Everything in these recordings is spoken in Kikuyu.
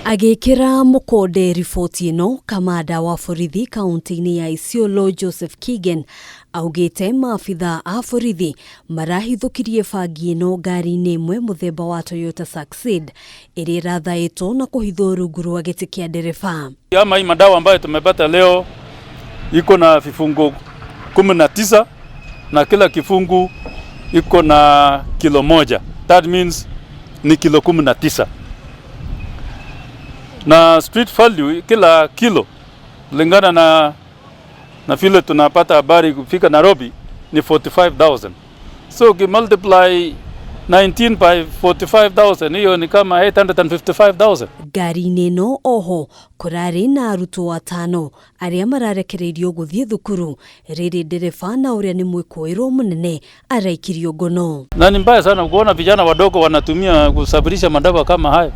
Agĩkĩra mũkonde riboti ĩno, kamanda wa borithi kaunti-inĩ ya Isiolo Joseph Kigen augĩte maabitha a borithi marahithũkirie bangi ĩno ngari-inĩ ĩmwe mũthemba wa Toyota Succeed ĩrĩa ĩrathaĩtwo na kũhithwo rungu rwa gĩtĩ kĩa ndereba. Ama hii madawa ambayo tumepata leo iko na vifungu 19 na kila kifungu iko na kilo 1. That means ni kilo 19. Na street value kila kilo kulingana na vile tunapata habari kufika Nairobi ni 45,000. So ukimultiply 19 by 45,000, hiyo ni kama 855,000. Ngari-inĩ ĩno oho kũrarĩ na arutwo atano arĩa mararekereirio gũthiĩ thukuru, rĩrĩ ndereba na ũrĩa nĩ mwĩkũĩrwo mũnene araikirio ngono. Na ni mbaya sana kuona vijana wadogo wanatumia kusafirisha madawa kama hayo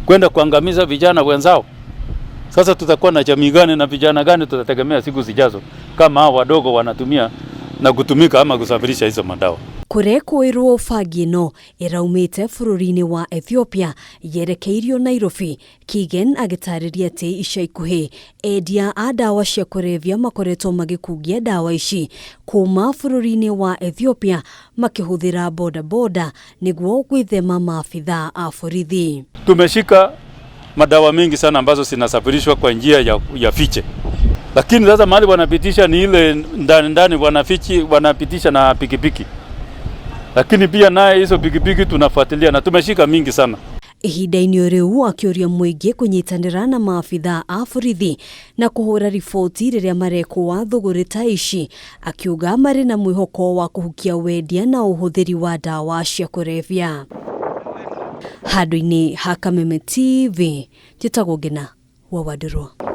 kwenda kuangamiza vijana wenzao. Sasa tutakuwa na jamii gani na vijana gani tutategemea siku zijazo kama hao wadogo wanatumia na kutumika ama kusafirisha hizo madawa? Kũrekũĩrwo bangi ĩno ĩraumĩte bũrũri-inĩ wa Ethiopia yerekeirio Nairobi. Kigen agĩtarĩria atĩ ica ikuhĩ endia a ndawa cia kũrebia makoretwo magĩkungia ndawa ici kuma bũrũri-inĩ wa Ethiopia makĩhũthĩra bodaboda nĩguo gwĩthema maabitha a borithi. Tumeshika madawa mengi sana ambazo zinasafirishwa kwa njia ya fiche, lakini sasa mahali wanapitisha ni ile ndani ndani, wanafichi wanapitisha na pikipiki, lakini pia naye hizo pikipiki tunafuatilia na tumeshika mingi sana. Ihinda-inĩ o rĩu akĩũria mũingĩ kũnyitanĩra na maabitha a borithi na kũhũra riboti rĩrĩa marekũa thũgũrĩ ta ici, akiuga marĩ na mwĩhoko wa kũhukia wendia na ũhũthĩri wa ndawa cia kũrebia. Handũ-inĩ ha Kameme TV, njĩtagwo Ngina wa Wandirwa.